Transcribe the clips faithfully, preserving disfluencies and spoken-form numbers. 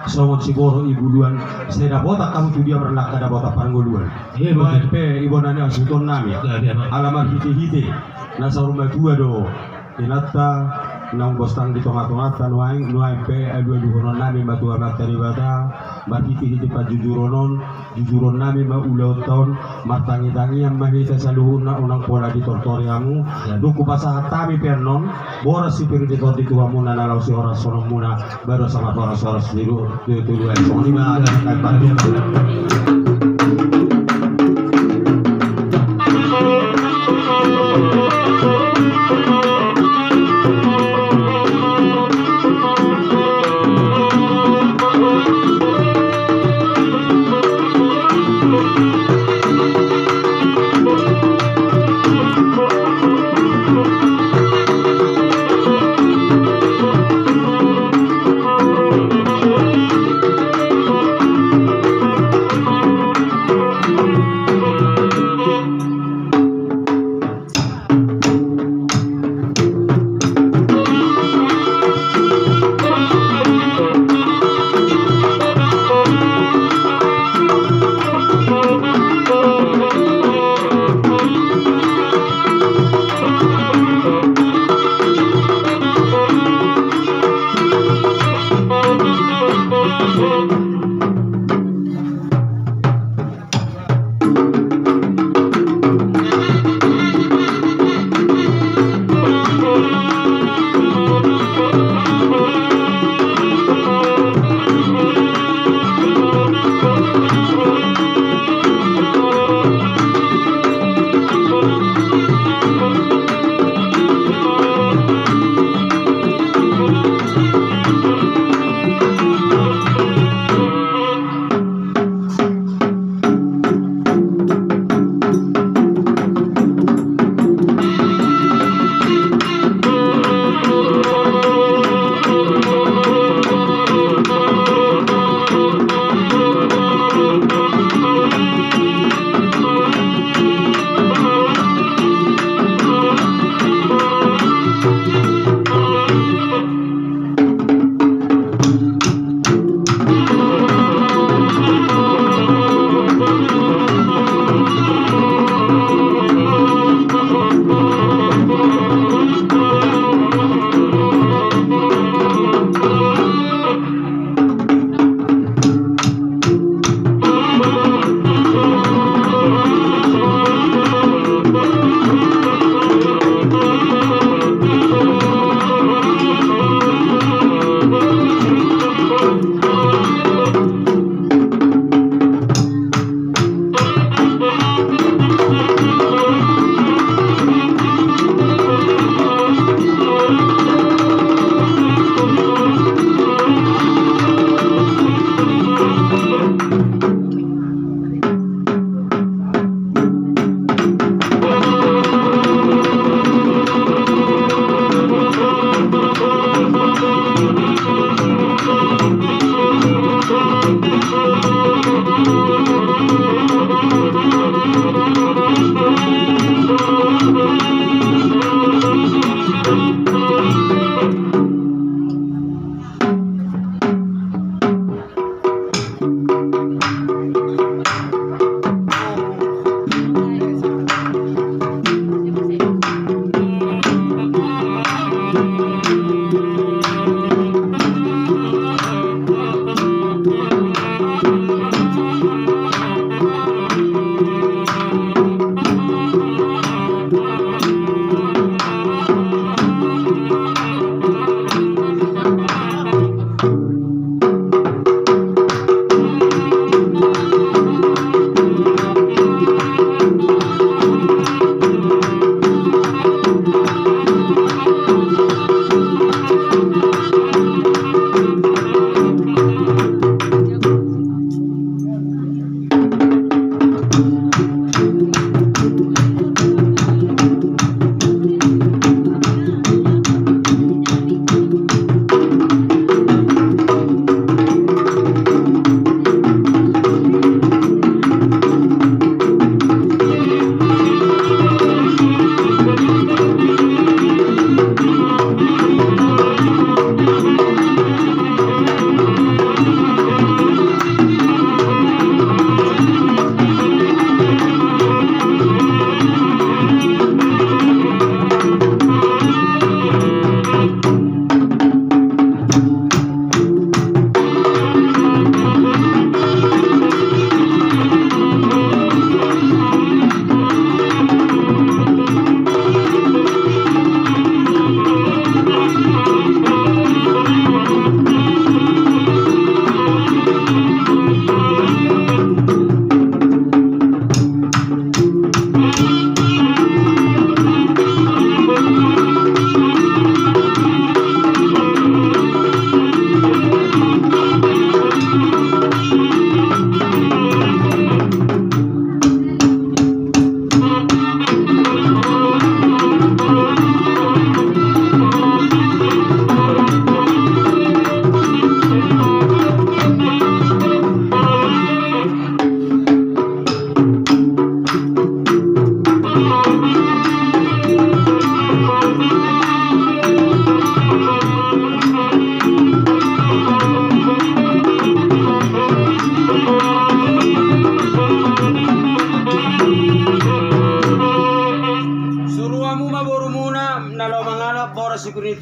Songon siborok i buluan, sai dapotan hamu tu dia marlangka dapotan parngoluan. Iya, betul. Nuaeng pe ibana ni hasuhuton nami. Iya, iya, Pak. Ala marhitehite na saur matua do inanta naung bostang di tongatonganta nuaeng, nuaeng pe alualuhonon nami ma tu Amanta Debata marhitehite panjujuron on, jujuron nami ma ulaonta on, martangitangian ma hita saluhutna, unang pola ditortori hamu. Dung hupasahat hami pe annon boras sipir ni tondi tu hamuna na laho sihorashononmuna, baru asa marhorashoras tu, tu, tu luat. Songon i ma.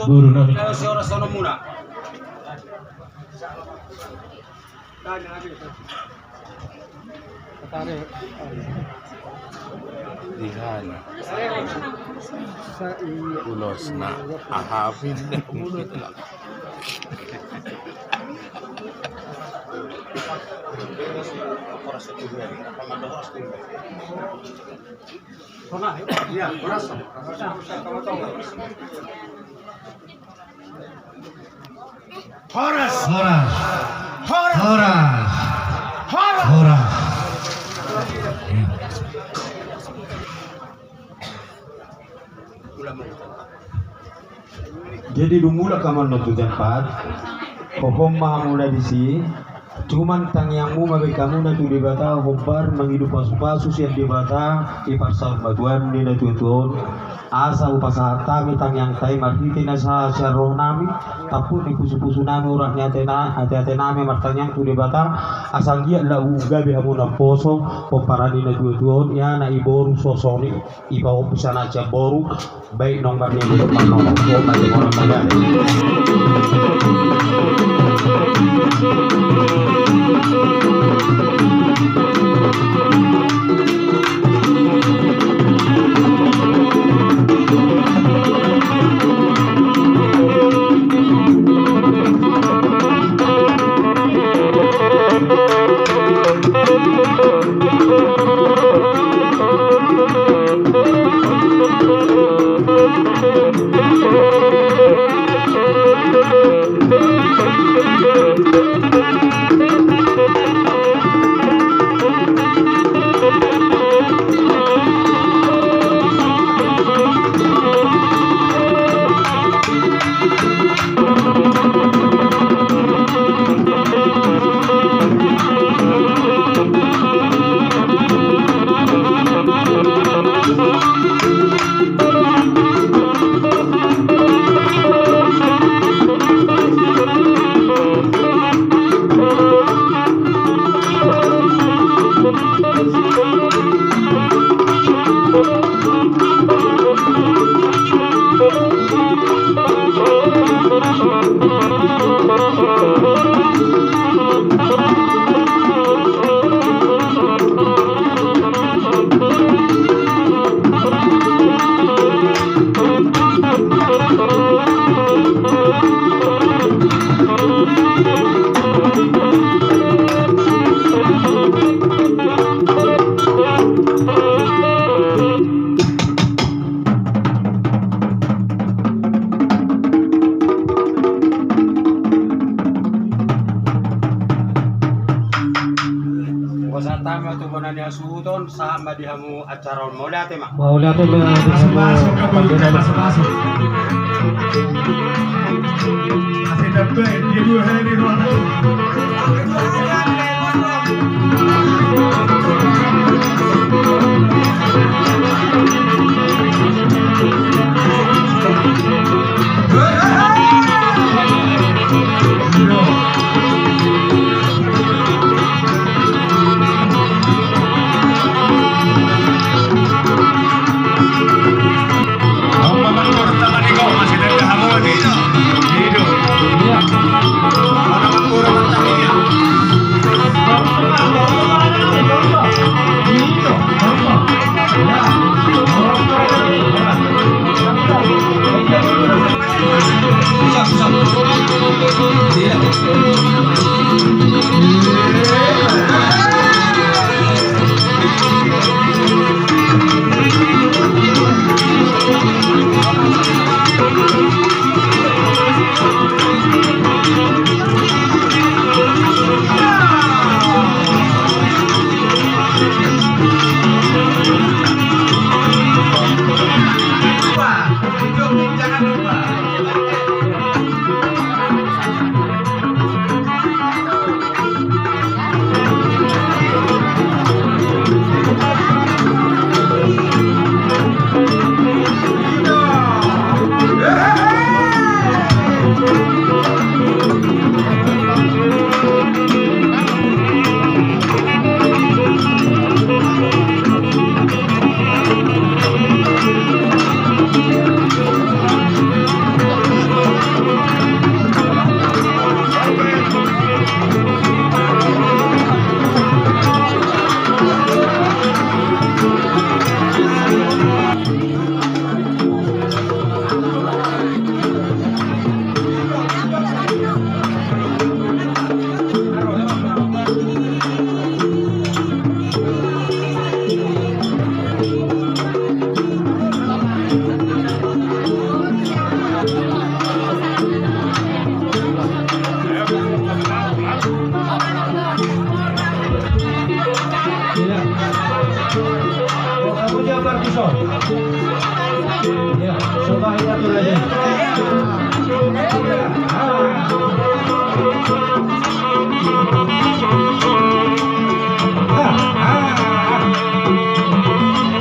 Guru nami. Horas. Di hana. Ulosna. Aha, pindah. Horas! Horas! Horas! Horas! Horas! Jadi dung mulak hamu annon tu tempat, hohom ma hamu na disi. Cuman tangiangmu ma baen hamuna tu Debata, hombar mangido pasupasu sian Debata, diparsaor ma Tuhan ni natuatua on. Asa hupasahat hami tangiangta i marhite na sa sian rohanami, tampuk ni pusupusunami, urat ni atena, ateatenami martangiang tu Debata, asa anggiat laho gabe hamu naposo pomparan ni natuatua on, ia na i boru suasoni. Ipaompu sana jamboru, baik nong marnibu marnono. Pasahat hami ma tu bona ni hasuhuton, sahat ma di hamu acara on, mauliate ma. Mauliate ma. Masuk, masuk, masuk, masuk. Masih dapat, dia dua hari, dua hari. Ya, coba lihat dulu aja.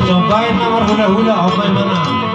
Coba yang nomor hula-hula, Om Maimana.